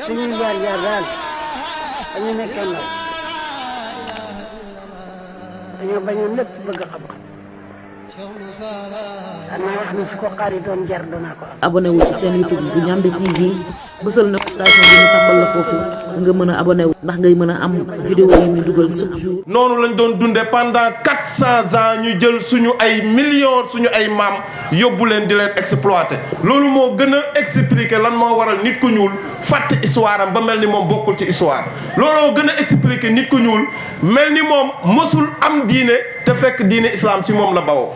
suñuy jaar-jaar daal dañu nekkee ndaw dañoo bañoon lépp bëgg xam-xam xanaa wax ni su ko xaaritoon jar danaa ko am. abonné wu ci seen YouTube bu Ndiamé TV bësal notification bi ñu tàmbal la foofu nga mën a abonné wu ndax ngay mën a am vidéo yi ñu dugal chaque jour. noonu lañ doon dundee pendant 400 ans ñu jël suñu ay millions suñu ay maam yóbbu leen di leen exploité loolu moo gën a expliquer lan moo waral nit ku ñuul fàtte histoire am ba mel ni moom bokkul ci histoire looloo gën a expliquer nit ku ñuul mel ni moom mësul am diine te fekk diine islam ci moom la bawoo.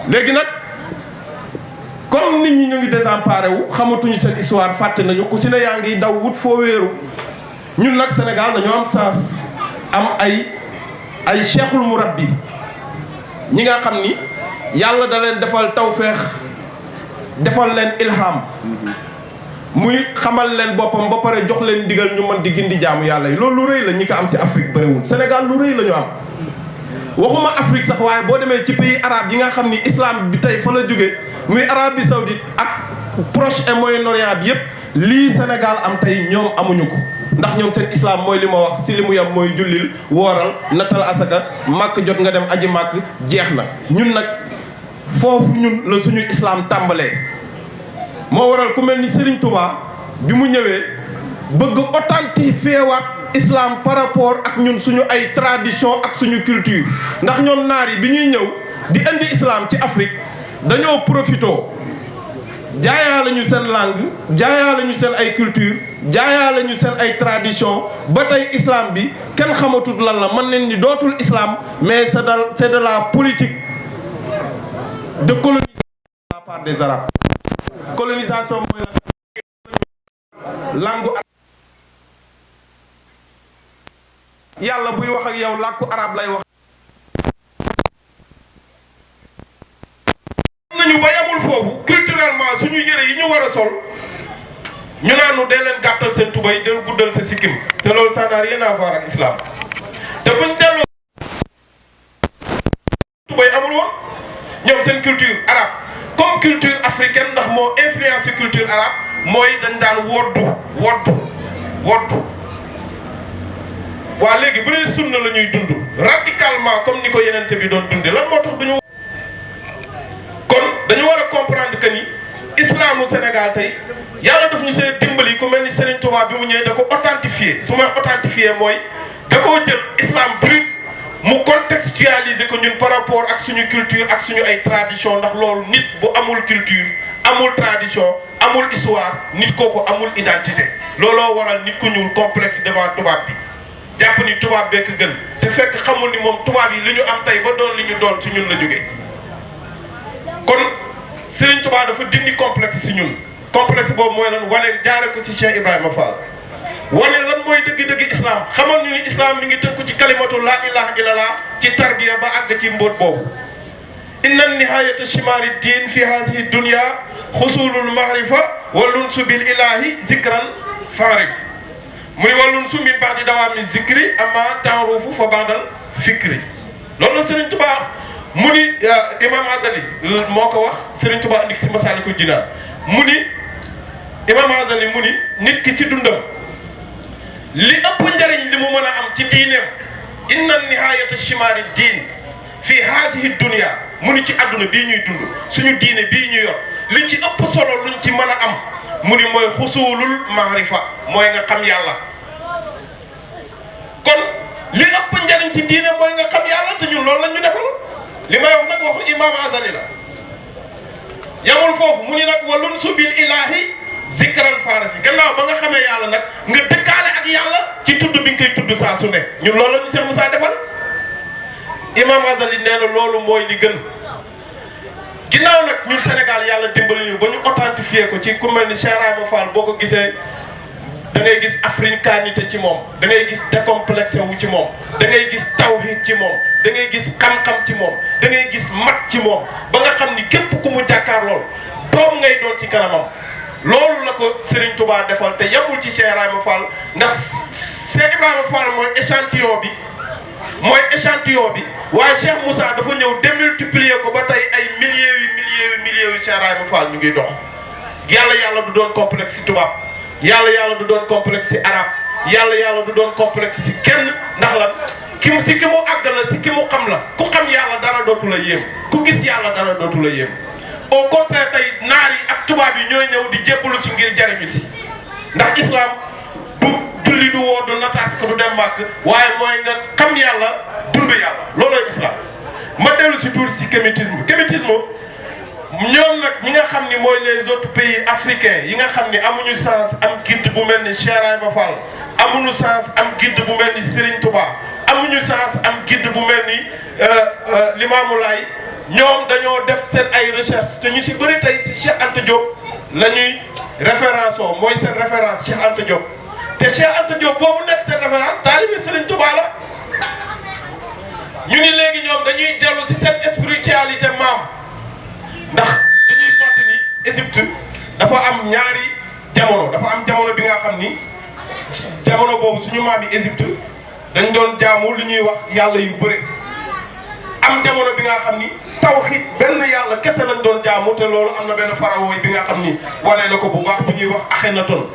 léegi nag comme nit ñi ñu ngi désemparé wu xamatuñu seen histoire fàtte nañu ku si ne yaa ngi daw wut foo wéeru ñun nag Sénégal dañoo am sens am ay cheikhul murabbi ñi nga xam ni yàlla da leen defal tawféex defal leen ilham muy xamal leen boppam ba pare jox leen ndigal ñu mën di gindi jaamu yàlla yi loolu lu rëy la ñi ko am si Afrique bëriwul Sénégal lu rëy la ñu am. waxuma Afrique sax waaye boo demee ci pays arabe yi nga xam ni islam bi tey fa la jóge muy Arabie Saoudite ak Proche et Moyen-Orient bi yëpp lii Sénégal am tey ñoom amuñu ko ndax ñoom seen islam mooy li ma wax si li mu yem mooy jullil wooral nattal asaka màkk jot nga dem aji màkk jeex na ñun nag foofu ñun la suñu islam tàmbalee moo waral ku mel ni Serigne Touba bi mu ñëwee bëgg authentifier waat islam par rapport ak ñun suñu ay tradition ak suñu culture ndax ñoom naar yi bi ñuy ñëw di indi islam ci Afrique dañoo profitoo jaayaa lañu seen langue jaayaa lañu seen ay culture jaayaa lañu seen ay tradition ba tey islam bi kenn xamatul lan la mën nañ ni dootul islam mais c'est de la politique de colonisation de la part des arabes colonisation mooy la langue yàlla buy wax ak yow làkku arab lay wax. am nañu ba yamul foofu culturellement suñu yëre yi ñu war a sol ñu naanu dee leen gàttal seen tubay del guddal sa sikkim te loolu ça n'a rien à voir ak islam te buñ delloo tubay amul woon ñoom seen culture arabe comme culture africaine ndax moo influencé culture arabe mooy dañ daan woddu waa léegi bu dee sunna la ñuy dund radicalement comme ni ko yenente bi doon dundee lan moo tax duñu kon dañu war a comprendre que ni islamu Sénégal tey yàlla daf ñu see dimbali ku mel ni Serigne Touba bi mu ñëwee da ko authentifier su may authentifier mooy da koo jël islam brut mu contextualiser ko ñun par rapport ak suñu culture ak suñu ay tradition ndax loolu nit bu amul culture amul tradition amul histoire nit kooku amul identité looloo waral nit ku ñuul complexe devant tubaab bi jàpp ni tubaab bekk gën te fekk xamul ni moom tubaab yi li ñu am tey ba doon li ñu doon ci ñun la jógee kon Serigne Touba dafa dindi complexe ci ñun complexe boobu mooy lan wane jaare ko ci Cheikh Ibrahima Fall wane lan mooy dëgg-dëgg islam xamal ni islam mi ngi tënku ci kalimatu laa ilaha illallah ci tarbiya ba àgg ci mbóot boobu inna nihayata shimari diin fi hadihi dunya xusulul mahrifa walunsu bil ilahi zikran farif mu ni wàllum su min baax di dawaami zikri ama ta'rufu fa ba'dal fikri loolu la Serigne Touba mu ni Imam Azali moo ko wax Serigne Touba andi si Masaalikul Jinaan mu ni Imam Azali mu ni nit ki ci dundam li ëpp njariñ li mu mën a am ci diineem inna nihayata shimari diin fi haadihi dunya mu ni ci àdduna bii ñuy dund suñu diine bii ñu yor li ci ëpp solo luñ ci mën a am mu ni mooy xusuulul mahrifa mooy nga xam yàlla kon li ëpp njariñ ci diine mooy nga xam yàlla te ñun loolu la ñu defal li may wax nag waxu imam Azali la yamul foofu mu ni nag walun subil ilahi zikran faarafi gannaaw ba nga xamee yàlla nag nga dëkkaale ak yàlla ci tudd bi nga koy tudd saa su ne ñun loolu la ñu Cheikh Moussa defal imam Azali nee na loolu mooy li gën ginnaaw nag ñun Sénégal yàlla dimbali ñu ba ñu authentifier ko ci ku mel ni Cheikh Ibrahima Fall boo ko gisee da ngay gis africanité ci moom da ngay gis décomplexé wu ci moom da ngay gis tawhid ci moom da ngay gis xam-xam ci moom da ngay gis mat ci moom ba nga xam ni képp ku mu jàkkaar lool doom ngay doon ci kanamam loolu la ko Serigne Touba defal te yemul ci Cheikh Ibrahima Fall ndax Cheikh Ibrahima Fall mooy échantillon bi waaye Cheikh Moussa dafa ñëw démultiplier ko ba tey ay milliers yu Cheikh Ibrahima Fall ñu ngi dox yàlla du doon complexe si tubaab yàlla du doon complexe si arabe yàlla du doon complexe si kenn ndax lan ki mu àgg la si ki mu xam la ku xam yàlla dara dootu la yéem ku gis yàlla dara dootu la yéem au contraire tey naar yi ak tubaab yi ñooy ñëw di jébbalu si ngir jariñu si ndax islam du julli du woor du nataas ko du dem màkk waaye mooy nga xam yàlla dund yàlla loolooy islam ma dellu si tuuti si kémétisme ñoom nag ñi nga xam ni mooy les autres pays africains yi nga xam ni amuñu chance am guide bu mel ni Cheikh Ibrahima Fall amuñu chance am guide bu mel ni Serigne Touba amuñu chance am guide bu mel ni Limamou Laye ñoom dañoo def seen ay recherche te ñu si bëri tey si Cheikh Anta Diop la ñuy référence oo mooy seen référence Cheikh Anta Diop te Cheikh Anta Diop boobu nekk seen référence taalibe Serigne Touba la ñu ni léegi ñoom dañuy dellu si seen spiritualité maam ndax dañuy fàtte ni Égypte dafa am ñaari jamono dafa am jamono bi nga xam ni jamono boobu suñu maam yi Égypte dañ doon jaamu li ñuy wax yàlla yu bëri am jamono bi nga xam ni tawhid benn yàlla kese lañ doon jaamu te loolu am na benn pharaon bi nga xam ni wane na ko bu baax bu ñuy wax Akhenaton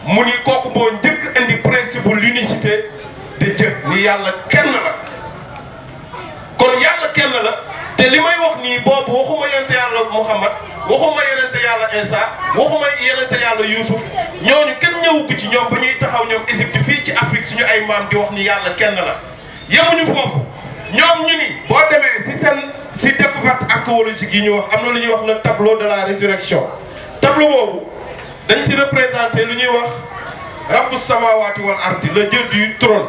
mu ni kooku moo njëkk indi principe bu l'unicité de Dieu ni yàlla kenn la kon yàlla kenn la te li may wax nii boobu waxuma yonente yàlla Muhammad waxuma yonente yàlla Isa waxuma yonente yàlla Yuusuf ñooñu kenn ñëwugu ci ñoom ba ñuy taxaw ñoom Égypte fii ci Afrique suñu ay maam di wax ni yàlla kenn la yemuñu foofu ñoom ñu ni boo demee si découverte archéologique yi ñu wax am na lu ñuy wax le tableau de la résurrection tableau boobu dañ si représenté lu ñuy wax rabbu samawati wal ardi le dieu du trône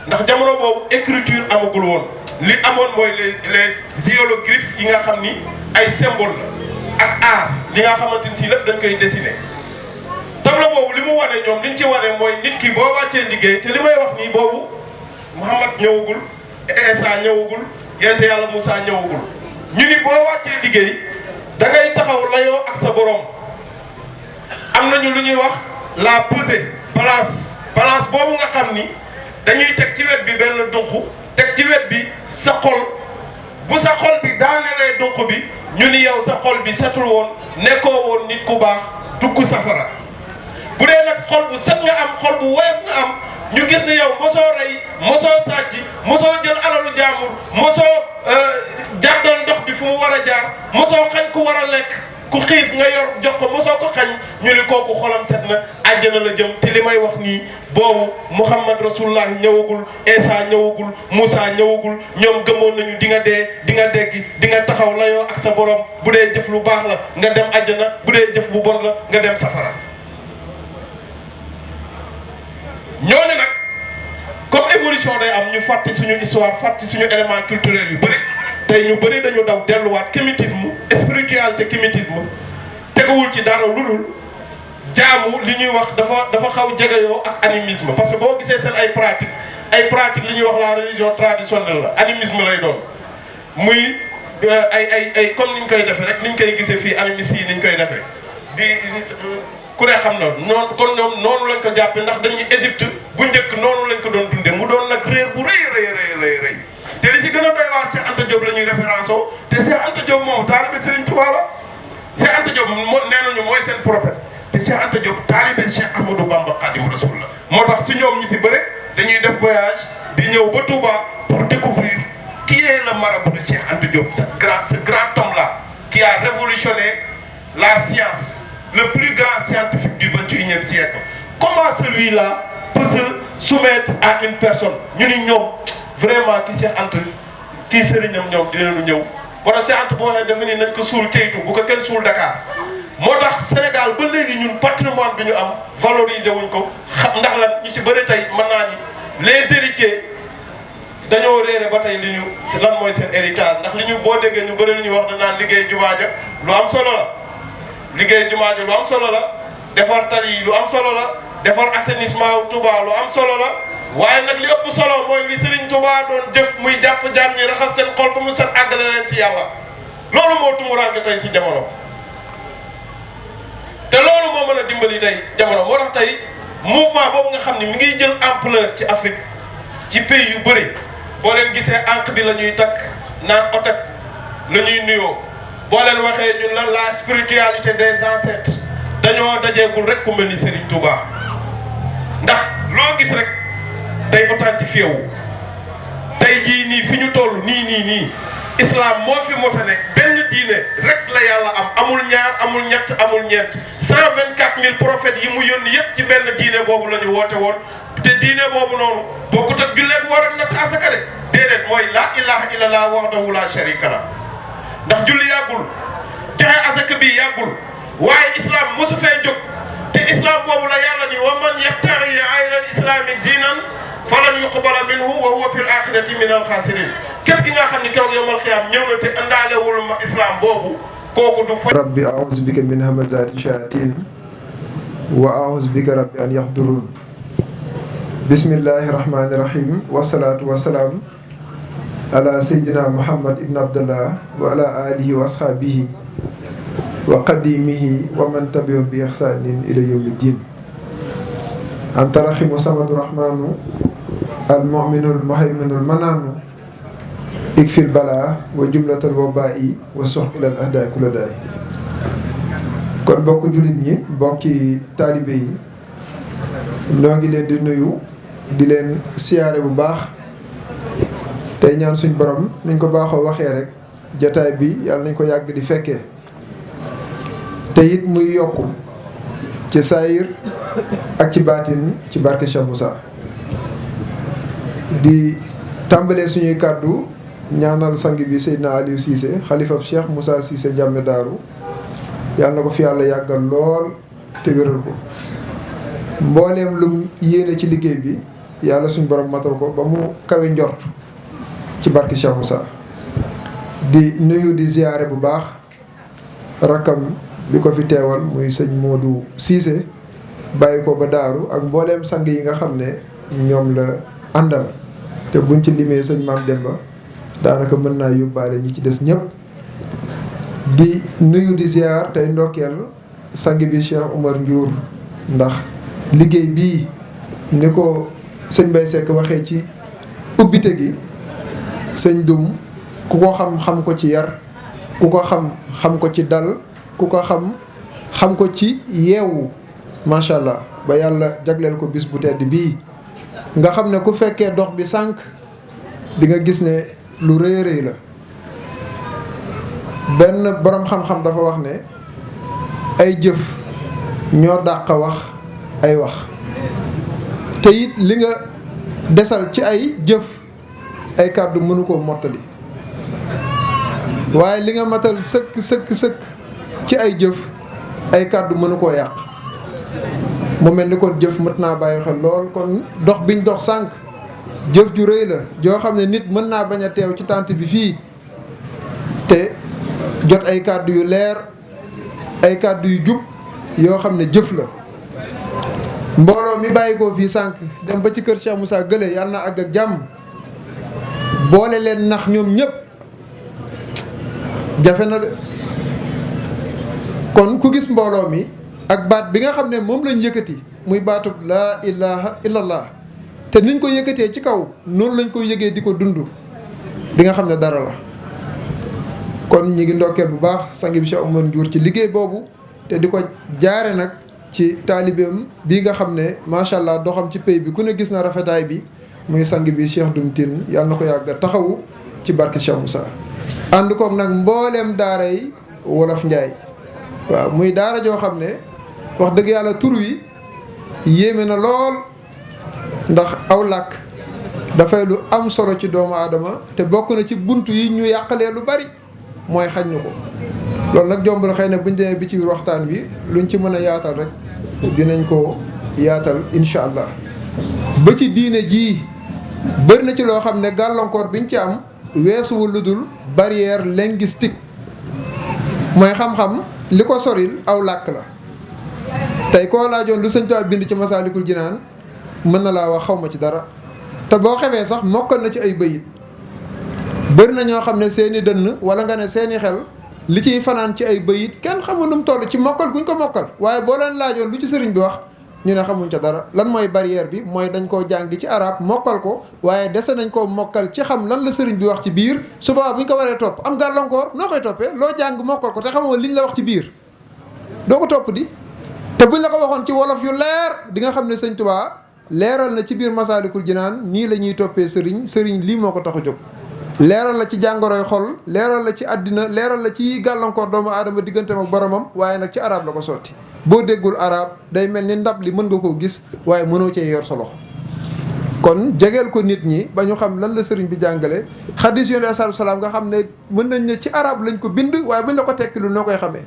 ndax jamono boobu écriture amagul woon li amoon mooy les hiéroglyphes yi nga xam ni ay symbole la ak art li nga xamante ni si lépp dañ koy dessiner tableau boobu li mu wane ñoom liñ ci wane mooy nit ki boo wàccee liggéey te li may wax nii boobu Muhammad ñëwagul Isa ñëwagul yonente yàlla Moussa ñëwagul ñu ni boo wàccee liggéey da ngay taxaw layoo ak sa borom am nañu lu ñuy wax la pesée balance boobu nga xam ni dañuy teg ci wet bi benn dunq teg ci wet bi sa xol bu sa xol bi daanelee dunq bi ñu ni yow sa xol bi setul woon nekkoo woon nit ku baax dugg safara bu dee nag xol bu set nga am xol bu woyof nga am ñu gis ni yow mosoo rey mosoo sàcc mosoo jël alalu jaamur mosoo jàddal ndox bi fu mu war a jaar mosoo xañ ku war a lekk ku xiif nga yor jox ko mosoo ko xañ ñu ni kooku xolam set na àjjana la jëm te li may wax nii boobu Muhammad Rasulullah ñëwagul Isa ñëwagul Moussa ñëwagul ñoom gëmoon nañu di nga dee di nga deggi di nga taxaw layoo ak sa borom bu dee jëf lu baax la nga dem àjjana bu dee jëf bu bon la nga dem safara ñooñu nag comme évolution day am ñu fàtte suñu histoire fàtte suñu élément culturel yu bëri tey ñu bëri dañu daw delluwaat kémétisme spiritualité kémétisme teguwul ci dara lu dul jaamu li ñuy wax dafa xaw jegeyoo ak animisme parce que boo gisee seen ay pratique li ñuy wax la religion traditionnelle la animisme lay doon muy ay comme niñ koy defee rek niñ koy gisee fii animistes yi niñ koy defee ku ne xam na noonu kon ñoom noonu lañ ko jàppee ndax dañuy Égypte bu njëkk noonu lañ ko doon dundee mu doon nag réer bu rëy te li si gën a doy waar Cheikh Anta Diop la ñuy référence oo te Cheikh Anta Diop moom taalibe Serigne Touba la Cheikh Anta Diop nee nañu mooy seen prophète te Cheikh Anta Diop taalibe Cheikh Ahmadou Bamba Khadim Rasoul la moo tax si ñoom ñu si bëre dañuy def voyage di ñëw ba Touba pour découvrir qui est le marabout de Cheikh Anta Diop ce grand homme là qui a révolutionné la science le plus grand scientifique du 21e siècle. Comment celui-là peut se soumettre à une personne ñu ni ñoom vraiment ki Cheikh Anta kii sëriñam ñoom dinañu ñëw wala Cheikh Anta boo waxee dafa ni nañ ko suul ceytu bu ko kenn suul Dakar moo tax Sénégal ba léegi ñun patrimoine bi ñu am valoriser wuñ ko ndax lan ñu si bëri tey mën naa ni les héritiers dañoo réere ba tey li ñu si lan mooy seen héritage ndax li ñu boo déggee ñu bëri li ñuy wax danaan liggéey jumaa ja lu am solo la liggéey jumaa ji lu am solo la defar tali yi lu am solo la defar assainissement wu Touba lu am solo la waaye nag li ëpp solo mooy li Serigne Touba doon jëf muy jàpp jaam ñi raxas seen xol ba mu set àggale leen si yàlla loolu moo tumuraanke tey si jamono te loolu moo mën a dimbali tey jamono moo tax tey mouvement boobu nga xam ne mi ngi jël ampleur ci Afrique ci pays yu bëri boo leen gisee ànk bi la ñuy takk naan otet la ñuy nuyoo boo leen waxee ñun la spiritualité des ancêtres dañoo dajeegul rek ku mel ni Serigne Touba ndax loo gis rek day authentifié wu tey jii nii fi ñu toll nii islam moo fi mos a nekk benn diine rek la yàlla am amul ñaar amul ñett amul ñeent 124 000 prophètes yi mu yónni yépp ci benn diine boobu la ñu woote woon te diine boobu noonu bokkut ak julleek war ak natt asaka de déedéet mooy la ilaha illallah wahdahu la sharika la ndax julli yàggul joxe asaka bi yàggul waaye islam mosu fee jóg te islam boobu la yàlla ni wa man yabtaghi ghayra al-islami diinan falan yuqbala minhu wa huwa fil akhirati min al-khasirin képp ki nga xam ni keroog yawmal qiyaam ñëw na te andaalewul ma islam boobu kooku du fa. rabbi a'uuzu bika min hamazaati shayaatiin wa a'uuzu bika rabbi an yahduruun. bismillahi rahmaani rahim wasalaatu wasalaam ala sayyidina muhammad ibn abdallah wa ala alihi wa ashaabihi wa qadimihi wa man tabi'ahum bi ihsaanin ila yawmi diin. anta rahimu samadu rahmaanu al mu'minul muhayminul manaanu ikfil balaa wa jumlatal wabaa'i wa sox ilal ahdaay kula daay. kon mbokku jullit ñi mbokki taalibe yi noo ngi leen di nuyu di leen siyaare bu baax tey ñaan suñ borom niñ ko baaxoo waxee rek jataay bi yàlla nañ ko yàgg di fekkee te it muy yokku ci saayir ak ci baatin ci barke Cheikh Moussa. di tàmbalee suñuy kàddu ñaanal sang bi Seydina Aliou Cissé xalifab Cheikh Moussa Cissé Ndiamé Daaru yàlla na ko fi yàlla yàggal lool te wéral ko mbooleem lu yéene ci liggéey bi yàlla suñ borom matal ko ba mu kawe njort ci barke Cheikh Moussa. di nuyu di ziyaare bu baax rakkam bi ko fi teewal muy sëñ Modou Cissé bàyyi ko ba daaru ak mbooleem sang yi nga xam ne ñoom la àndal te buñ ci limee sëñ Maam Demba daanaka mën naa yóbbaale ñi ci des ñëpp. di nuyu di ziar tey ndokkeel sang bi Cheikh Omar Ndiour ndax liggéey bii ni ko sëñ Mbaye Seck waxee ci ubbite gi sëñ Dum ku ko xam ko ci yar ku ko xam ko ci dal ku ko xam ko ci yeewu macha allah ba yàlla jagleel ko bis bu tedd bii nga xam ne ku fekkee dox bi sànq di nga gis ne lu rëy a rëy la. benn boroom xam-xam dafa wax ne ay jëf ñoo dàq wax ay wax te it li nga desal ci ay jëf ay kàddu mënu koo mottali waaye li nga matal sëkk ci ay jëf ay kàddu mënu koo yàq mu mel ni kon jëf mat naa bàyyi xel lool kon dox biñ dox sànq jëf ju rëy la joo xam ne nit mën naa bañ a teew ci tànt bi fii te jot ay kàddu yu leer ay kàddu yu jub yoo xam ne jëf la mbooloo mi bàyyi ko fii sànq dem ba ci kër Cheikh Moussa Gële yàlla na àgg ak jàmm boole leen nax ñoom ñëpp jafe na de kon ku gis mbooloo mi ak baat bi nga xam ne moom lañ yëkkati muy baatub laa ilaha illallah te niñ ko yëkkatee ci kaw noonu lañ koy yëgee di ko dund di nga xam ne dara la. kon ñi ngi ndokkeel bu baax sang bi Cheikh Omar Ndiour ci liggéey boobu te di ko jaare nag ci taalibeem bii nga xam ne macha allah doxam ci pay bi ku ne gis na rafetaay bi muy sang bi Cheikh Dum Tine yàlla na ko yàgg taxawu ci barke Cheikh Moussa. ànd koog nag mbooleem daara yi wolof njaay waaw muy daara joo xam ne wax dëgg yàlla tur wi yéeme na lool ndax aw làkk dafay lu am solo ci doomu aadama te bokk na ci bunt yi ñu yàqalee lu bari mooy xañ ñu ko loolu nag jombul xëy na buñ demee bi ci biir waxtaan wi luñ ci mën a yaatal rek dinañ ko yaatal incha allah ba ci diine jii bëri na ci loo xam ne gàllankoor biñ ci am weesuwul lu dul barrière linguistique mooy xam-xam li ko soril aw làkk la tey koo laajoon lu Sëñ Tuubaa bind ci Masaalikul Jinaan mën na laa wax xaw ma ci dara te boo xamee sax mokkal na ci ay bayit bëri na ñoo xam ne seeni dënn wala nga ne seeni xel li ciy fanaan ci ay bayit kenn xamul nu mu toll ci mokkal guñ ko mokkal waaye boo leen laajoon lu ci sëriñ bi wax ñu ne xamuñ ca dara. lan mooy barrière bi mooy dañ koo jàng ci arab mokkal ko waaye dese nañ koo mokkal ci xam lan la sëriñ bi wax ci biir suba bu ñu ko waree topp am gàllankoor noo koy toppee loo jàng mokkal ko te xamoo liñ la wax ci biir doo ko topp di. te buñ la ko waxoon ci wolof yu leer di nga xam ne sëñ Tuubaa leeral na ci biir Masaalikul Jinaan nii la ñuy toppee sëriñ lii moo ko tax a jóg. leeral la ci jàngoroy xol leeral la ci àddina leeral la ci gàllankoor doomu aadama digganteem ak boromam waaye nag ci arab la ko sotti boo déggul arab day mel ni ndab li mën nga koo gis waaye mënoo cee yor sa loxo. kon jegeel ko nit ñi ba ñu xam lan la sëriñ bi jàngale xadis yonent bi salaam nga xam ne mën nañ ne ci arab lañ ko bind waaye buñ la ko tekkilu noo koy xamee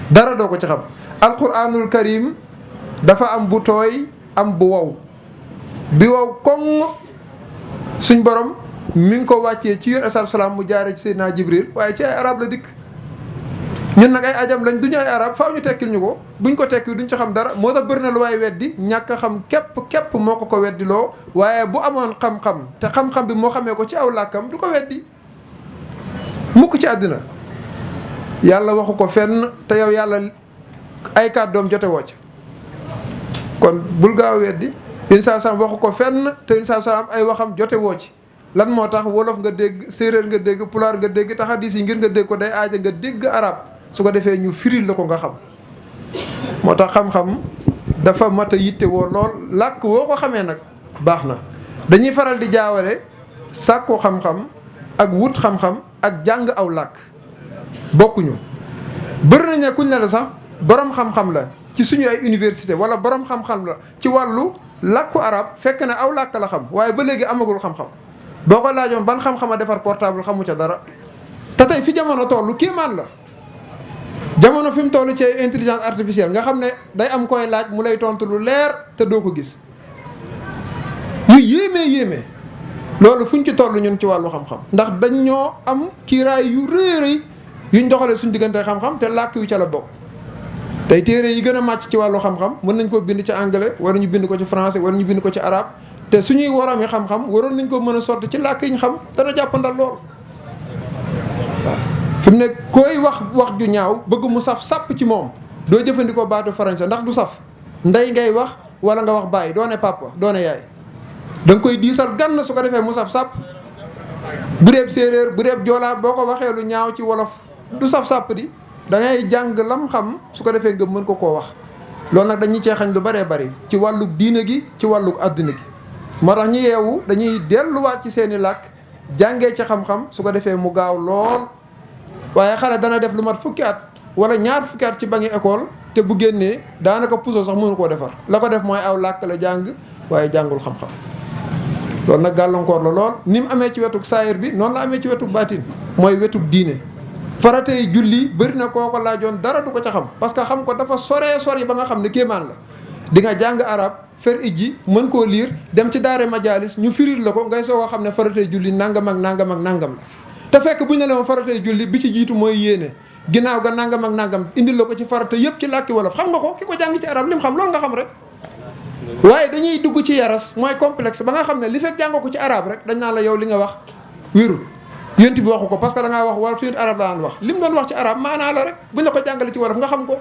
dara doo ko ci xam. alquranul karim dafa am bu tooy am bu wow bi wow koŋ suñ borom mi ngi ko wàccee ci yonent bi salaam mu jaaree ci Seydina Jibril waaye ci ay arab la dikk. ñun nag ay ajam lañ du ñu ay arab faaw ñu tekkil ñu ko buñ ko tekki duñ ci xam dara moo tax bëri na lu waay weddi ñàkk a xam képp moo ko weddiloo waaye bu amoon xam-xam te xam-xam bi moo xamee ko ci aw làkkam du ko weddi mukk ci àddina yàlla waxu ko fenn te yow yàlla ay kàddoom jote woo ca kon bul gaaw a weddi insa salaam waxu ko fenn te insa salaam ay waxam jote woo ci lan moo tax wolof nga dégg séeréer nga dégg pulaar nga dégg tax hadiis yi ngir nga dégg ko day aaja nga dégg arab su ko defee ñu firil la ko nga xam moo tax xam-xam dafa mat a yitte woo lool làkk woo ko xamee nag baax na dañuy faral di jaawale sàkku xam-xam ak wut xam-xam ak jàng aw làkk bokkuñu bëri nañ ne kuñ ne la sax borom xam-xam la ci suñu ay université wala borom xam-xam la ci wàllu làkku arab fekk na aw làkk la xam waaye ba léegi amagul xam-xam boo ko laajoon ban xam-xam a defar portable xamu ca dara te tey fi jamono tollu kéemaan la jamono fi mu toll ci intelligence artificielle nga xam ne day am koy laaj mu lay tontu lu leer te doo ko gis yu yéeme loolu fuñ ci toll ñun ci wàllu xam-xam ndax dañ ñoo am kiiraay yu rëy yuñ doxalee suñ diggante xam-xam te làkk yu ca la bokk tey téere yi gën a màcc ci wàllu xam-xam mën nañ ko bind ci anglais wala ñu bind ko ci français wala ñu bind ko ci arabe te suñuy waroom yi xam-xam waroon nañ ko mën a sotti ci làkk yi ñu xam dana jàppandal lool waaw fi mu ne koy wax ju ñaaw bëgg mu saf sàpp ci moom doo jëfandikoo baatu français ndax du saf ndey ngay wax wala nga wax bàyyi doo ne papa doo ne yaay da nga koy diisal gann su ko defee mu saf sàpp bu deeb séeréer bu deeb joolaa boo ko waxee lu ñaaw ci wolof du saf sàpp di da ngay jàng lam xam su ko defee nga mën ko koo wax loolu nag dañuy ceexañ lu bëree bëri ci wàllug diine gi ci wàllug àddina gi moo tax ñu yeewu dañuy delluwaat ci seeni làkk jàngee ci xam-xam su ko defee mu gaaw lool waaye xale dana def lu mat fukki at wala ñaar fukki at ci bangi école te bu génnee daanaka puso sax mënu koo defar la ko def mooy aw làkk la jàng waaye jàngul xam-xam loolu nag gàllankoor la lool ni mu amee ci wetug saayir bi noonu la amee ci wetug baatin mooy wetug diine faratey julli bëri na koo ko laajoon dara du ko ca xam parce que xam ko dafa sori ba nga xam ne kéemaan la di nga jàng arab fer ijji mën koo liir dem ci daare majalis ñu firil la ko ngay soo ko xam ne faratey julli nangam ak nangam ak nangam la te fekk bu ñu ne la moom faratey julli bi ci jiitu mooy yéene ginnaaw ga nangam ak nangam indil la ko ci farata yëpp ci làkki wolof xam nga ko ki ko jàng ci arab lim xam loolu nga xam rek waaye dañuy dugg ci yaras mooy complexe ba nga xam ne li fekk jàngoo ko ci arab rek dañ naan la yow li nga wax wérul yént bi waxu ko parce que da ngaa wax wala suñu arab la daan wax li mu doon wax ci arab maanaa la rek buñ la ko jàngale ci wolof nga xam ko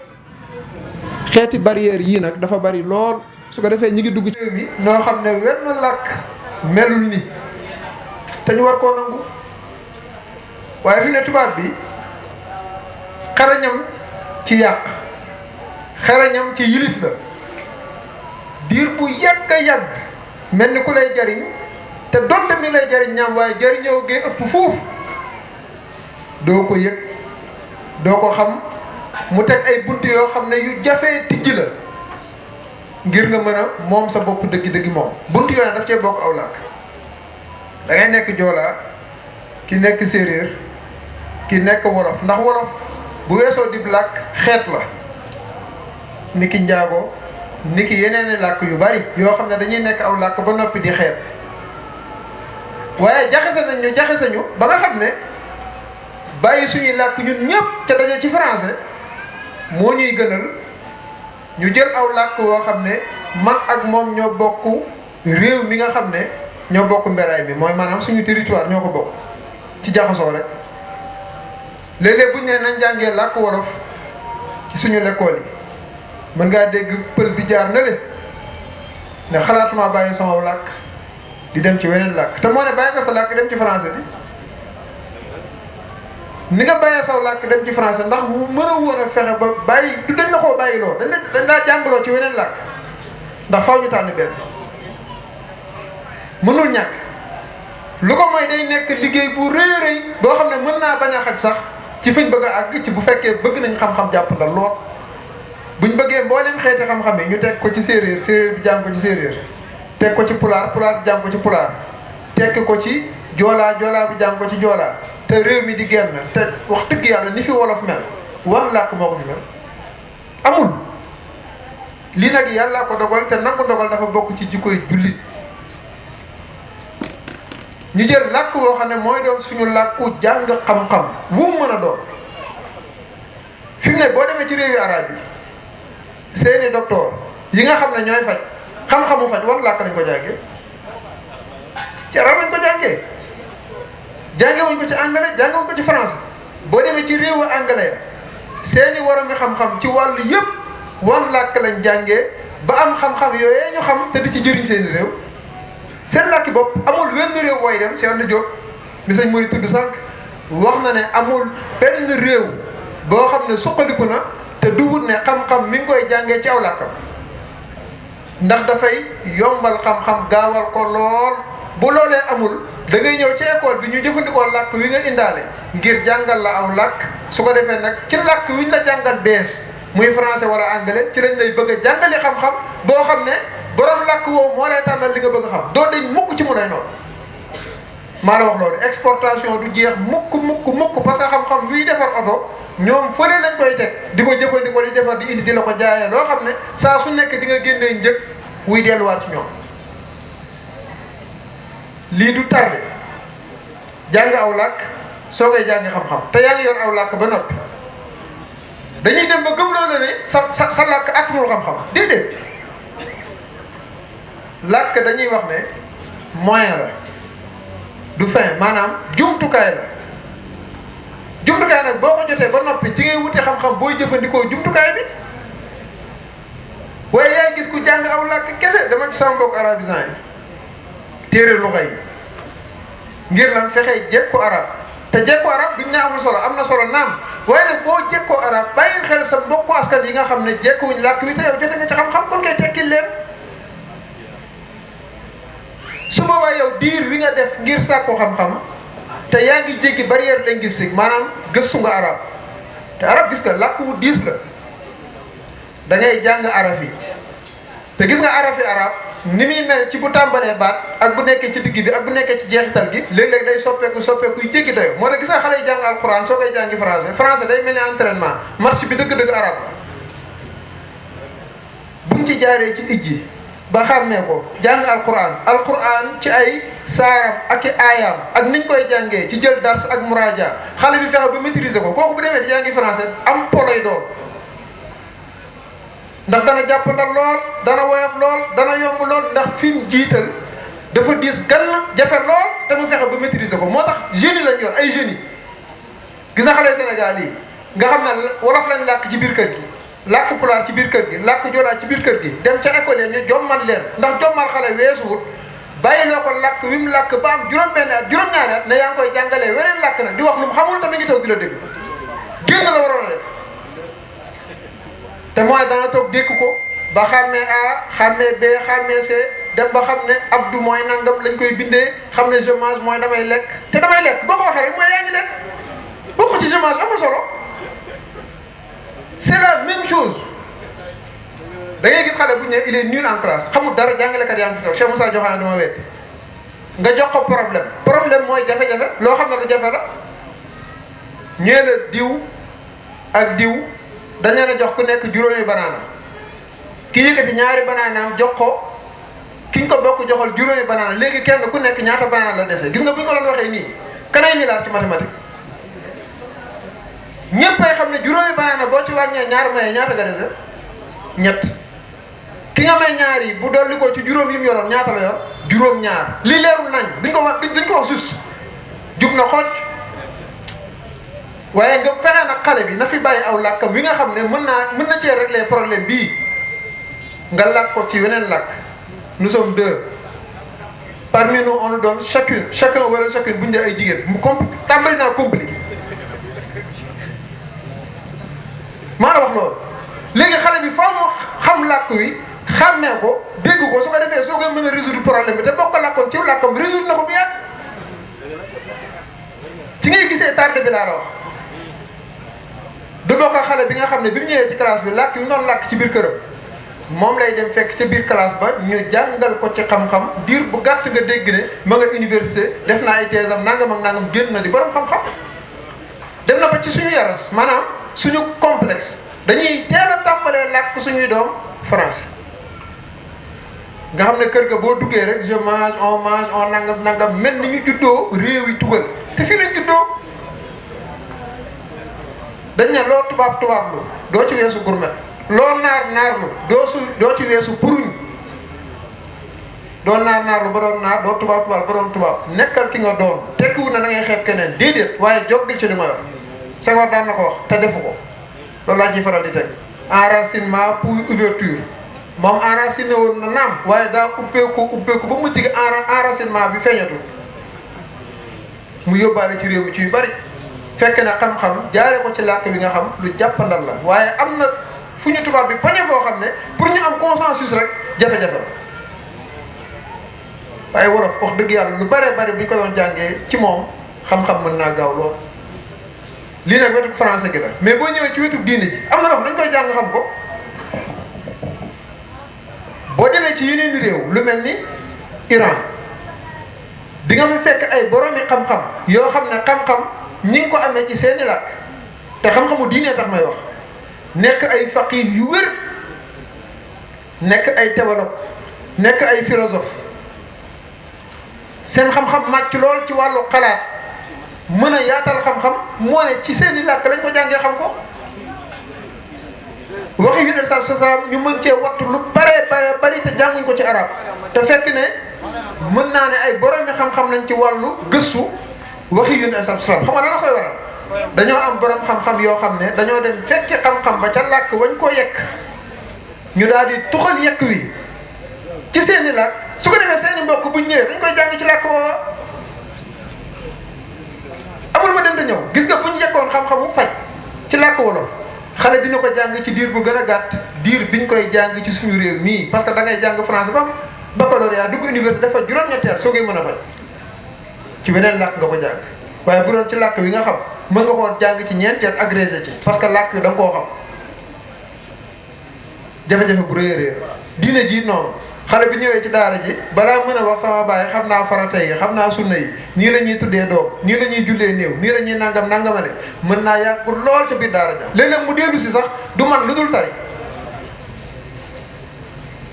xeeti barrière yii nag dafa bari lool su ko defee ñi ngi dugg ci réew mi noo xam ne wenn làkk melul ni te ñu war koo nangu waaye fi ne tubaab bi xarañam ci yàq xarañam ci yilif la diir bu yàgg a yàgg mel ni ku lay jariñ te donte mi lay jariñ ñaam waaye jariñoo gee ëpp fuuf doo ko yëg doo ko xam mu teg ay bunt yoo xam ne yu jafee tijji la ngir nga mën a moom sa bopp dëggi-dëggi moom bunt yooyu daf cee bokk aw làkk da ngay nekk joolaa ki nekk séeréer ki nekk wolof ndax wolof bu weesoo dib làkk xeet la ni ki njaago ni ki yeneeni làkk yu bari yoo xam ne dañuy nekk aw làkk ba noppi di xeet waaye jaxase ñu ba nga xam ne bàyyi suñuy làkk ñun ñëpp ca daje ci français moo ñuy gënal ñu jël aw làkk woo xam ne man ak moom ñoo bokk réew mi nga xam ne ñoo bokk mberaay mi mooy maanaam suñu territoire ñoo ko bokk ci jaxasoo rek léeg-léeg buñ ne nañ jàngee làkk wolof ci suñu lekkool yi mën ngaa dégg pël bi jaar na le ne xalaatuma bàyyi sama làkk di dem ci weneen làkk te moo ne bàyyi nga sa làkk dem ci français bi ni nga bàyyee saw làkk dem ci français ndax mën a woon a fexe ba bàyyi du dañ la koo bàyyi loo dañ laa jàngaloo ci weneen làkk ndax faw ñu tànn benn mënul ñàkk lu ko mooy day nekk liggéey bu rëy a rëy boo xam ne mën naa bañ a xaj sax ci fiñ bëgg a àgg ci bu fekkee bëgg nañ xam-xam jàpp ndal lool buñ bëggee mboolem xeeti xam-xam yi ñu teg ko ci séeréer séeréer bi jàng ko ci séeréer teg ko ci pulaar pulaar bi jàng ko ci pulaar tekki ko ci joolaa joolaa bi jàng ko ci joolaa te réew mi di genn te wax dëgg yàlla ni fi wolof mel wan làkk moo ko fi mel amul lii nag yàllaa ko dogal te nangu dogal dafa bokk ci jikkoy jullit ñu jël làkk woo xam ne mooy doon suñu làkku jàng xam-xam wu mu mën a doon fi mu ne boo demee ci réewi arab yi seeni docteur yi nga xam ne ñooy faj xam-xamu faj wan làkk lañ ko jàngee ci arab lañ ko jàngee jàngewuñ ko ci anglais jàngewuñ ko ci français boo demee ci réewu anglais seeni waroom mi xam-xam ci wàllu yëpp wan làkk lañ jàngee ba am xam-xam yooyee ñu xam te di ci jëriñ seeni réew seen làkki bopp amul wenn réew booy dem Cheikh Anta Diop mi sëñ Mori tudd sànq wax na ne amul benn réew boo xam ne suqaliku na te duwut ne xam-xam mi ngi koy jàngee ci aw làkkam ndax dafay yombal xam-xam gaawal ko lool bu loolee amul da ngay ñëw ci école bi ñu jëfandikoo làkk wi nga indaale ngir jàngal la aw làkk su ko defee nag ci làkk wi ñu la jàngal bees muy français wala anglais ci lañ lay bëgg a jàngali xam-xam boo xam ne borom làkk woowu moo lay tànnal li nga bëgg a xam doo dañ mukk ci mu lay noonu maa la wax loolu exportation du jeex mukk parce que xam-xam luy defar oto ñoom fële lañ koy teg di ko jëfandikoo di defar di indi di la ko jaayee loo xam ne saa su nekk di nga génnee njëg wuy delluwaat ci ñoom lii du tardé jàng aw làkk soo koy jàng xam-xam te yaa ngi yor aw làkk ba noppi dañuy dem ba gëm loolu ne sa làkk aktul xam-xam déedéet làkk dañuy wax ne moyen la du fin maanaam jumtukaay la jumtukaay nag boo ko jotee ba noppi ci ngay wute xam-xam booy jëfandikoo jumtukaay bi waaye yaay gis ku jàng aw làkk kese dama ci sama mbokk arabisant yi téere loxo yi ngir lan fexee jekku arab te jekku arab biñ ne amul solo am na solo naam waaye nag boo jekkoo arab bàyyi xel sa mbokku askan yi nga xam ne jekkuwuñ làkk wi te yow jote nga ci xam-xam kon koy tekkil leen su boobaa yow diir wi nga def ngir sàkku xam-xam te yaa ngi jéggi barrière linguistique maanaam gëstu nga arab te arab gis nga làkk wu diis la da ngay jàng araf yi te gis nga araf yi arab ni muy mel ci bu tàmbalee baat ak bu nekkee ci digg bi ak bu nekkee ci jeexital gi léeg-léeg day soppeeku yu jéggi dayo moo tax gis nga xale yi jàng alquran soo koy jàngi français day mel ni entraînement marche bi dëgg-dëgg arab la buñ ci jaaree ci ijji ba xàmmee ko jàng alquran ci ay saaram ak i aayaam ak niñ koy jàngee ci jël dars ak muraaja xale bi fexe ba maîtriser ko kooku bu demee di jàngi français am poloy doon ndax dana jàppandal lool dana woyof lool dana yomb lool ndax fi mu jiital dafa diis gann jafe lool te mu fexe ba maîtriser ko moo tax jeunes yi lañ yor ay jeunes yi gis nga xale Sénégal yi nga xam ne wolof lañ làkk ci biir kër gi làkk pulaar ci biir kër gi làkk joolaa ci biir kër gi dem ca école yi ñu jommal leen ndax jommal xale weesuwut bàyyi loo ko làkk wi mu làkk ba am juróom-benn at juróom-ñaari at ne yaa ngi koy jàngalee weneen làkk nag di wax lu mu xamul te mi ngi toog di la dégg génn la waroon a def te mooy dana toog dékk ko ba xàmmee A xàmmee B xàmmee C dem ba xam ne Abdou mooy nangam lañ koy bindee xam ne je mange mooy damay lekk te damay lekk boo ko waxee rek mooy yaa ngi lekk boo ko ci je mange amul solo c'est la même chose da ngay gis xale bu ñu ne il est nul en classe xamul dara jàngalekat yaa ngi fi toog Cheikh Moussa Diokhané dama wet nga jox ko problème mooy jafe-jafe loo xam ne lu jafe la ñee la diw ak diw dañ leen a jox ku nekk juróomi banaana ki yëkkati ñaari banaanaam jox ko kiñ ko bokk joxal juróomi banaana léegi kenn ku nekk ñaata banaana la dese gis nga bu ñu ko doon waxee nii kanay ni laat ci mathématique ñëppay xam ne juróomi banaana boo ci wàññee ñaar maye ñaata nga dese ñett ki nga may ñaar yi bu dolli ko ci juróom yi mu yoroon ñaata la yor juróom ñaar li leerul nañ duñ ko wax juste jub na xocc waaye nga fexe nag xale bi na fi bàyyi aw làkkam wi nga xam ne mën na cee régler problème bii nga làkk ko ci weneen làkk nous sommes deux parmi nous on nous donne chacun wala chacune bu ñu dee ay jigéen mu tàmbali naa compliqué maa la wax loolu léegi xale bi faaw mu xam làkk wi xàmmee ko dégg ko su ko defee soo koy mën a résoudre problème bi te boo ko làkkoon ci làkkam résoudre na ko bu yàgg ci ngay gisee tardé bi laa la wax du bokk ak xale bi nga xam ne bi mu ñëwee ci classe bi làkk yu doon làkk ci biir këram moom lay dem fekk ca biir classe ba ñu jàngal ko ci xam-xam diir bu gàtt nga dégg ne ma nga université def naa ay thèse am nangam ak nangam génn na di borom xam-xam dem na ba ci suñu yaras maanaam suñu complexe dañuy teel a tàmbalee làkk suñuy doom français nga xam ne kër ga boo duggee rek je mange on nangam mel ni ñu juddoo réew yi tugal te fii lañ juddoo dañ ne loo tubaab lu doo ci weesu gourmet loo naar lu doo ci weesu puruñ doo naar lu ba doon naar doo tubaab ba doon tubaab nekkal ki nga doon tekkiwul na da ngay xeeb keneen déedéet waaye joggil ci li nga yor Senghor daan na ko wax te defu ko loolu laa ciy faral di teg enracinement pour ouverture moom enraciné woon na naam waaye daa ubbeeku ba mujj gi enracinement bi feeñatul mu yóbbaale ci réew mi ci yu bari fekk na xam-xam jaare ko ci làkk bi nga xam lu jàppandal la waaye am na fu ñu tubaab bi poñe foo xam ne pour ñu am consensus rek jafe-jafe la waaye wolof wax dëgg yàlla lu bare bari bu ñu ko doon jàngee ci moom xam-xam mën naa gaaw lool lii nag wetu français gi la mais boo ñëwee ci wetu diine ji am na loo xam dañ koy jàng xam ko boo demee ci yeneen réew lu mel ni Iran di nga fa fekk ay boroomi xam-xam yoo xam ne xam-xam ñi ngi ko amee ci seeni làkk te xam-xamu diine tax may wax nekk ay faqih yu wér nekk ay théologue nekk ay philosophe seen xam-xam màcc lool ci wàllu xalaat mën a yaatal xam-xam moo ne ci seeni làkk lañ ko jàngee xam ko waxi yu ne sa ñu mën cee wattu lu bare bari te jànguñ ko ci arab te fekk ne mën naa ne ay boroomi xam-xam lañ ci wàllu gëstu waxi yu ne sa xam nga la koy waral dañoo am borom xam-xam yoo xam ne dañoo dem fekki xam-xam ba ca làkk wañ ko yekk ñu daal di tuxal yekk wi ci seeni làkk su ko defee seeni mbokk buñ ñëwee dañ koy jàng ci làkk woowa amul ma dem da ñëw gis nga buñ yekkoon xam-xamu faj ci làkk wolof xale dina ko jàng ci diir bu gën a gàtt diir biñ koy jàng ci suñu réew mii parce que da ngay jàng français ba am baccalauréat dugg université dafa juróom-ñetteer soo koy mën a faj ci weneen làkk nga ko jàng waaye bu doon ci làkk wi nga xam mën nga koo jàng ci ñeenteel agrégé ci parce que làkk wi da nga koo xam jafe-jafe bu rëy a rëy diine ji noonu xale bi ñëwee ci daara ji balaa mën a wax sama baay xam naa farata yi xam naa sunna yi nii la ñuy tuddee doom nii la ñuy jullee néew nii la ñuy nangamale mën naa yàgg lool ca biir daara ja léeg-léeg mu dellu si sax du man lu dul tari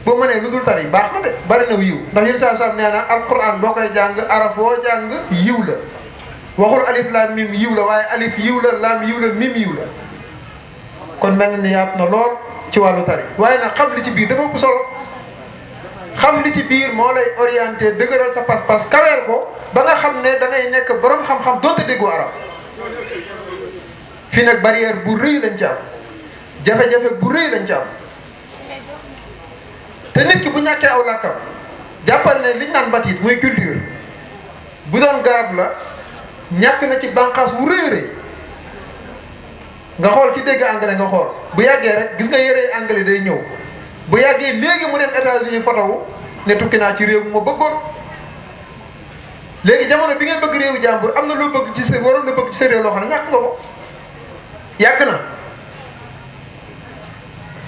boo mënee lu dul tari baax na de bari na yiw ndax yéen saa saa nee na alquran boo koy jàng araf woo jàng yiw la waxul alif laam mim yiw la waaye alif yiw la laam yiw la mim yiw la kon mel na ni yaat na lool ci wàllu tari waaye nag xam li ci biir dafa ëpp solo xam li ci biir moo lay orienté dëgëral sa pas-pas kaweel ko ba nga xam ne da ngay nekk borom xam-xam donte déggu arab fii nag barrière bu rëy lañ ci am jafe-jafe bu rëy lañ ci am te nit ki bu ñàkkee aw làkkam jàppal ne liñ naan batit muy culture bu doon garab la ñàkk na ci bànqaas bu rëy rëy nga xool ki dégg anglais nga xool bu yàggee rek gis nga yére anglais day ñëw bu yàggee léegi mu dem États-Unis photo wu ne tukki naa ci réew mu ma bëggoon léegi jamono bi ngay bëgg réewu jàmbur am na loo bëgg ci sa waroon na bëgg ci sa réew loo xam ne ñàkk nga ko yàgg na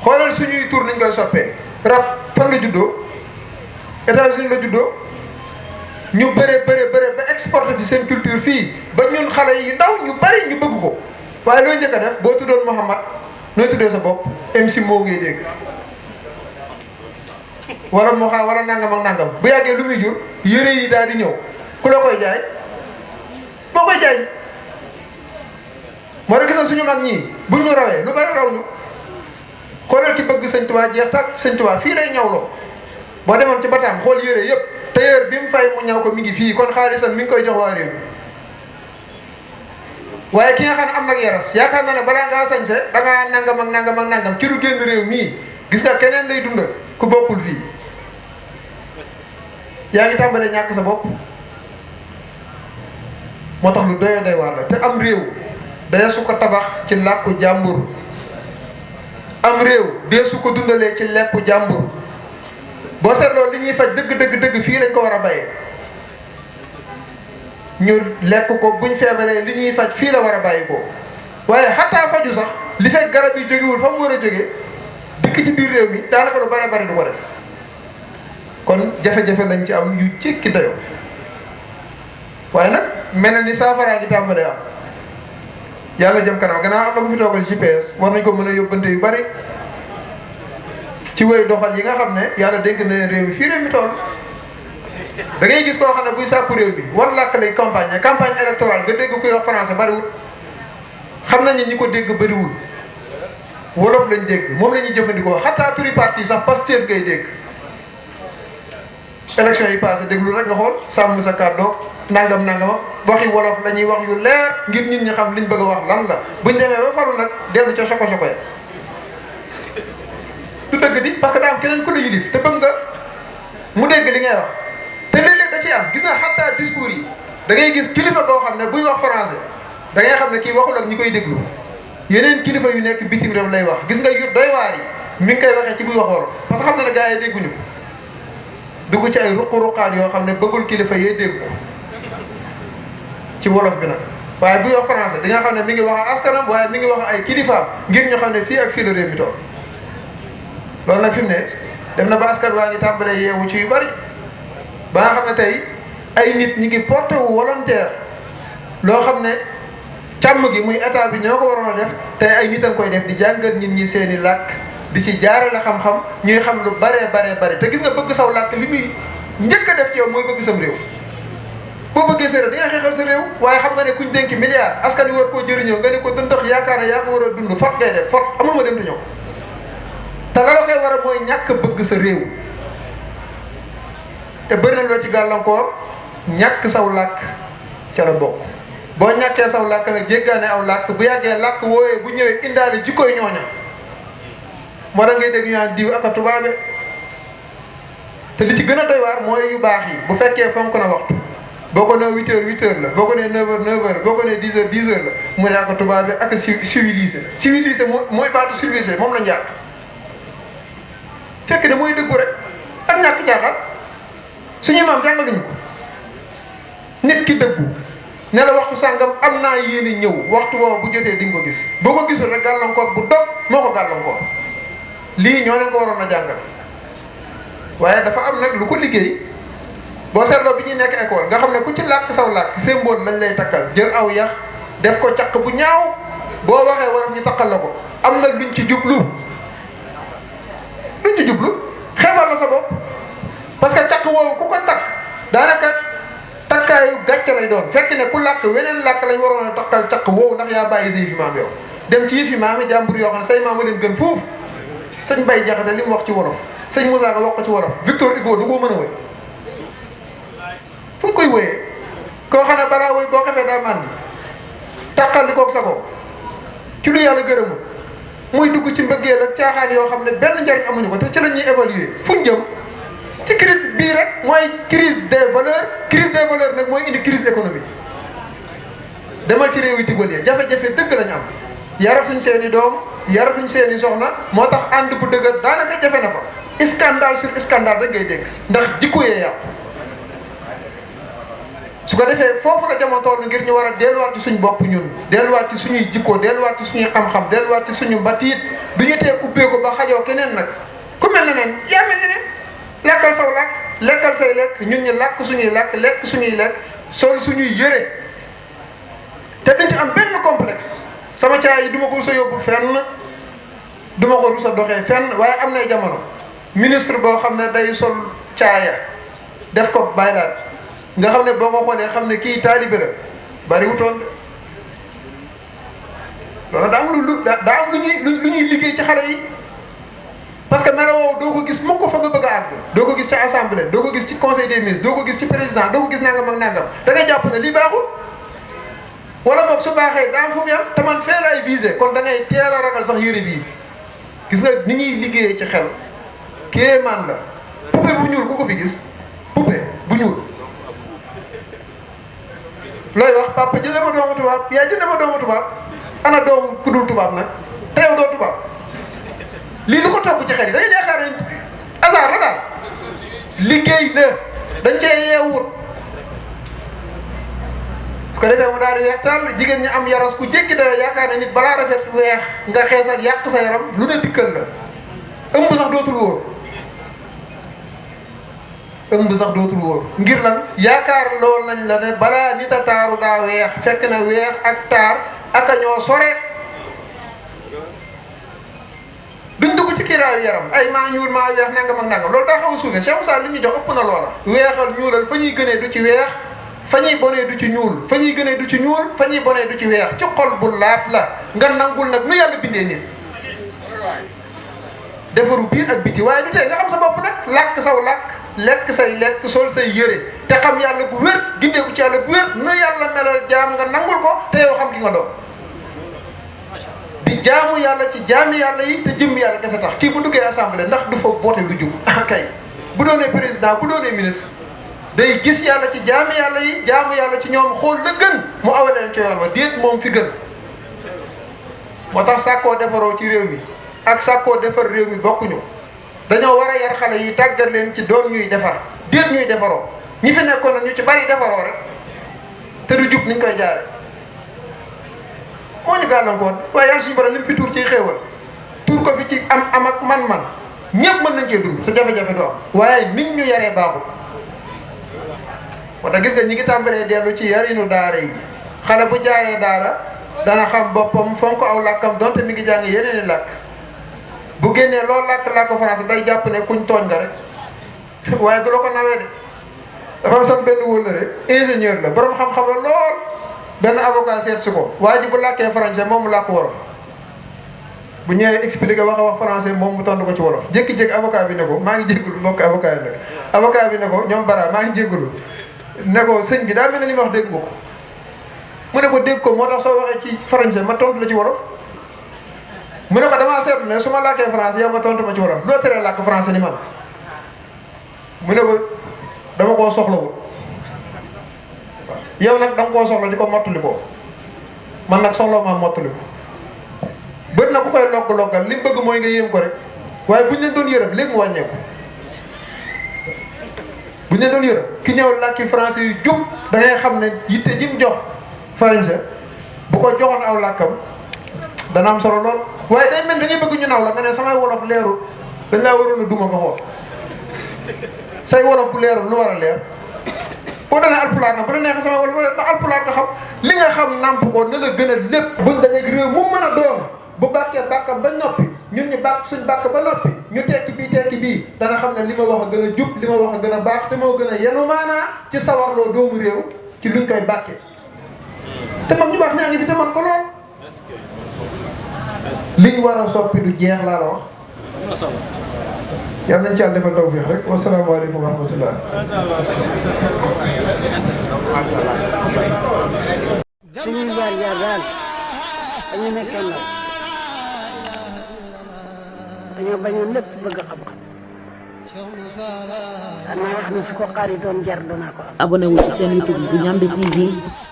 xoolal suñuy tur niñ koy soppee rab fan la juddoo États-Unis la juddoo ñu bëre ba exporté fi seen culture fii ba ñun xale yi ndaw ñu bari ñu bëgg ko waaye looy njëkk a def boo tuddoon Mouhamad nooy tuddee sa bopp MC moo ngay dégg wala moo xam wala nangam ak nangam bu yàggee lu muy jur yére yi daal di ñëw ku la koy jaay moo koy jaay moo tax gis na suñu mag ñii buñ ñu rawee lu bari raw ñu xoolal ki bëgg sëñ Tuubaa jeex tak sëñ Tuubaa fii lay ñawloo boo demoon ci bataam xool yére yëpp tailleur bi mu fay mu ñaw ko mi ngi fii kon xaalisam mi ngi koy jox waa réew mi waaye ki nga xam ne am nag yaras yaakaar na ne balaa ngaa sañse dangaa nangam ak nangam ak nangam ci lu génn réew mii gis nga keneen lay dundal ku bokkul fii yaa ngi tàmbalee ñàkk sa bopp. moo tax lu doy doy waar la te am réew daya su ko tabax ci làkku jàmbur, am réew dee su ko dundalee ci lekku jàmbur. boo seetloo li ñuy faj dëgg fii lañ ko war a bayee ñu lekk ko buñ feebaree li ñuy faj fii la war a bàyyi ko waaye xataa faju sax li fekk garab yi jógewul fa mu war a jóge dikk ci biir réew mi daanaka lu bare bari du ko def. kon jafe-jafe lañ ci am yu cikki dayoo waaye nag mel na ni saafaraa gi tàmbalee am yàlla jëm kanam gannaaw am na ko fi toogal GPS war nañ ko mën a yóbbante yu bari ci wéy doxal yi nga xam ne yàlla dénk na leen réew mi fii réew mi toll. da ngay gis koo xam ne buy sàkku réew mi war làkk lay campagne électorale nga dégg kuy wax français bariwul xam nañu ñi ko dégg bariwul wolof lañ dégg moom la ñuy jëfandikoo xataa turi parti sax Pastef ngay dégg. élection yi passé déglu rek nga xool sàmm sa kàddoog nangam ak waxi wolof la ñuy wax yu leer ngir nit ñi xam liñ bëgg a wax lan la buñ demee ba faru nag dellu ca soko ya du dëgg di parce que daa am keneen ku la yilif te bëgg nga mu dégg li ngay wax te léeg-léeg da ciy am gis nga xataa discours yi da ngay gis kilifa koo xam ne buy wax français da ngay xam ne kii waxul ak ñi koy déglu yeneen kilifa yu nekk bitim réew lay wax gis nga yu doy waar yi mi ngi koy waxee ci buy wax wolof parce que xam na ne gars yi dégguñu ko dugg ci ay ruq-ruqaan yoo xam ne bëggul kilifa yee dégg ko ci wolof bi nag waaye buy wax français di nga xam ne mi ngi wax ak askanam waaye mi ngi wax ay kilifaam ngir ñu xam ne fii ak fii la réew mi toll. loolu nag fi mu ne dem na ba askan waa ngi tàmbalee yeewu ci yu bari ba nga xam ne tey ay nit ñi ngi porté wu volontaire loo xam ne càmm gi muy état bi ñoo ko waroon a def tey ay nit a ngi koy def di jàngal nit ñi seeni làkk di ci jaarale xam-xam ñuy xam lu baree te gis nga bëgg saw làkk li muy njëkk a def ci yow mooy bëgg sam réew. boo bëggee sa réew da nga xeexal sa réew waaye xam nga ne kuñ dénki milliard askan wi war koo jëriñoo nga ne ko dëndax yaakaar ne yaa ko war a dund fot ngay def fot amul ma dem di ñëw te la koy war a mooy ñàkk bëgg sa réew te bëri na loo ci gàllankoor ñàkk saw làkk ca la bokk boo ñàkkee saw làkk nag jéggaane aw làkk bu yàggee làkk wooyee bu ñëwee indaale jikkooy ñooña moo tax ngay dégg ñu naan diw ak a tubaabe te li ci gën a doy waar mooy yu baax yi bu fekkee fonk na waxtu boo ko nee 8h la boo ko nee 9h la boo ko nee 10h la mu ne ak a tubaabe ak a civilisé mooy baatu civilisé moom la njàkk fekk ne mooy dëggu rek ak ñàkk jaaxal suñu maam jàngaluñu ko nit ki dëggu ne la waxtu sàngam am naa yéene ñëw waxtu woowu bu jotee di nga ko gis boo ko gisul rek gàllankoor bu dog moo ko gàllankoor lii ñoo leen ko waroon a jàngal waaye dafa am nag lu ko liggéey boo seetloo bi ñuy nekk école nga xam ne ku ci làkk saw làkk symbole lañ lay takkal jël aw yax def ko caq bu ñaaw boo waxee wala ñu takkal la ko am na luñ ci jublu xeebal la sa bopp parce que caq woowu ku ko takk daanaka takkaayu gàcce lay doon fekk ne ku làkk weneen làkk lañ waroon a takkal caq woowu ndax yaa bàyyi sa yëfi maam yow dem ci yëfi maam yi jàmbur yoo xam ne say maam a leen gën foofu sëñ Baye Jaxate li mu wax ci wolof sëñ Moussa nga wax ko ci wolof Victor Hugo du ko mën a wéy fu ñu koy wéyee koo xam ne balaa wéy boo xefee daa màndi tàqal li koog sa ko ci lu yàlla gërëmul muy dugg ci mbëggeel ak caaxaan yoo xam ne benn njariñ amuñu ko te ci la ñuy évaluer fu ñu jëm ci crise bii rek mooy crise des valeurs nag mooy indi crise économique demal ci réew yi tigal yi jafe-jafe dëgg lañu am yaratuñ seeni doom yaratuñ seeni soxna moo tax ànd bu dëgër daanaka jafe na fa scandale sur scandale rek ngay dégg ndax jikko yee yàqu su ko defee foofu la jamono toll ngir ñu war a delluwaat ci suñ bopp ñun delluwaat ci suñuy jikko delluwaat ci suñuy xam-xam delluwaat ci suñu mbatiit du ñu tee ubbee ko ba xajoo keneen nag ku mel ne neen yaa mel ne neen lekkal saw làkk lekkal say lekk ñun ñu làkk suñuy làkk lekk suñuy lekk sol suñuy yëre te dañ ci am benn complexe sama caay yi du ma ko rusa yóbbu fenn du ma ko rusa doxee fenn waaye am nay jamono ministre boo xam ne day sol caaya def ko baylaat nga xam ne boo ko xoolee xam ne kii taalibe la bari wutoon loolu daa am lu ñuy liggéey ci xale yi parce que melo woowu doo ko gis mukk ko fa nga bëgg a àgg doo ko gis ci assemblée doo ko gis ci conseil des ministres doo ko gis ci président doo ko gis nangam ak nangam da ngay jàpp ne lii baaxul wala boog su baaxee daa am fu mu yam te man fee laay visé kon da ngay teel a ragal sax yëre bii gis nga ni ñuy liggéeyee ci xel kéemaan la poupée bu ñuul ku ko fi gis poupée bu ñuul looy wax papa jëndee ma doomu tubaab yaay jëndee ma doomu tubaab ana doomu ku dul tubaab nag te yow doo tubaab lii lu ko togg ci xel yi dañuy yaakaar ne hasard la daal liggéey la dañ cee yeewut su ko defee mu daal di weex tàll jigéen ñi am yaras ku jéggi dayoo yaakaar ne nit balaa rafet weex nga xeesal yàq sa yaram lu ne dikkal la ëmb sax dootul wóor ngir lan yaakaar loolu nañ la ne balaa nit a taaru daa weex fekk na weex ak taar ak a ñoo sore duñ dugg ci kiiraayu yaram ay maa ñuul maa weex nangam ak nangam loolu daa xaw a suufee Cheikh Moussa li ñu jox ëpp na loola weexal ñuulal fa ñuy gënee du ci weex fa ñuy bonee du ci ñuul fa ñuy gënee du ci ñuul fa ñuy bonee du ci weex ci xol bu laab la nga nangul nag nu yàlla bindee nit defaru biir ak biti waaye du tee nga xam sa bopp nag làkk saw làkk lekk say lekk sol say yëre te xam yàlla bu wér gindeeku ci yàlla bu wér nu yàlla melal jaam nga nangul ko te yow xam ki nga doon di jaamu yàlla ci jaami yàlla yi te jëmm yàlla kese tax kii bu duggee assemblée ndax du fa voté lu jub kay bu doonee président bu doonee ministre day gis yàlla ci jaami yàlla yi jaamu yàlla ci ñoom xool la gën mu awaleen ci yoon wa déet moom fi gën moo tax sàkkoo defaroo ci réew mi ak sàkkoo defar réew mi bokkuñu dañoo war a yar xale yi tàggat leen ci doon ñuy defar déet ñuy defaroo ñi fi nekkoon nag ñu ci bari defaroo rek te du jub niñ koy jaare moo ñu gàllankoor waaye yàlla suñu borom li mu fi tuur ciy xéewal tuur ko fi ci am ak man-man ñëpp mën nañ cee dund sa jafe-jafe du am waaye nit ñu yaree baaxul moo tax gis nga ñi ngi tàmbalee dellu ci yarinu daara yi xale bu jaaree daara dana xam boppam fonk aw làkkam donte mi ngi jàng yeneen i làkk bu génnee loolu làkk français day jàpp ne kuñ tooñ nga rek waaye du la ko nawee de dafa am sax benn wóllëre ingénieur la borom xam-xam la lool benn avocat seet si ko waa ji bu làkkee français moom mu làkk wolof bu ñëwee expliqué wax français moom mu tontu ko ci wolof jékki-jékki avocat bi ne ko maa ngi jégalu mbokk avocat yi nag avocat bi ne ko ñoom bara maa ngi jégalu ne ko sëñ bi daa mel ne li ma wax dégg nga ko mu ne ko dégg ko moo tax soo waxee ci français ma tontu la ci wolof mu ne ko damaa seetlu ne su ma làkkee français yow nga tontu ma ci wolof loo teree làkk français ni man mu ne ko dama koo soxlawul yow nag danga koo soxla di ko mottali ko man nag soxla maa mottali ko bët na ku koy logg-loggal li mu bëgg mooy nga yéem ko rek waaye buñ leen doon yërëm léegi mu wàññeeku buñ leen doon yërëm ki ñëw làkki français yu jub da ngay xam ne yitte ji mu jox français bu ko joxoon aw làkkam dana am solo lool waaye day mel da ngay bëgg ñu naw la nga ne samay wolof leerul dañ laa waroon a duma nga xool say wolof bu leerul lu war a leer boo doonee alpulaar nag bu la neexee samay wolof ndax alpulaar nga xam li nga xam nàmp ko na la gën a lépp buñ dajeeg réew mu mën a doon bu bàkkee bàkkam ba noppi ñun ñu bàkk suñ bàkk ba noppi ñu tekki bii dana xam ne li ma wax a gën a jub li ma wax a gën a baax te moo gën a yenu maanaa ci sawarloo doomu réew ci luñ koy bàkkee te man ñu baax ñaa ngi fi te man ko lool liñ war a soppi du jeex laa la wax yàlla nañ ci yàlla defal tawfiix rek wasalaamaaleykum wa rahmatullah suñuy jaar-jaar daal dañu nekkee ndaw dañoo bañoon lépp bëgg xam-xam danaa wax ne su ko xaaritoon jar danaa ko am. abonné wu ci seen YouTube bu Ndiamé TV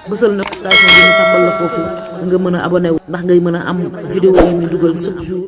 bësal notification bi ñu tàmbal la foofu nga mën a abonné wu ndax ngay mën a am vidéo yi ñu dugal chaque jour.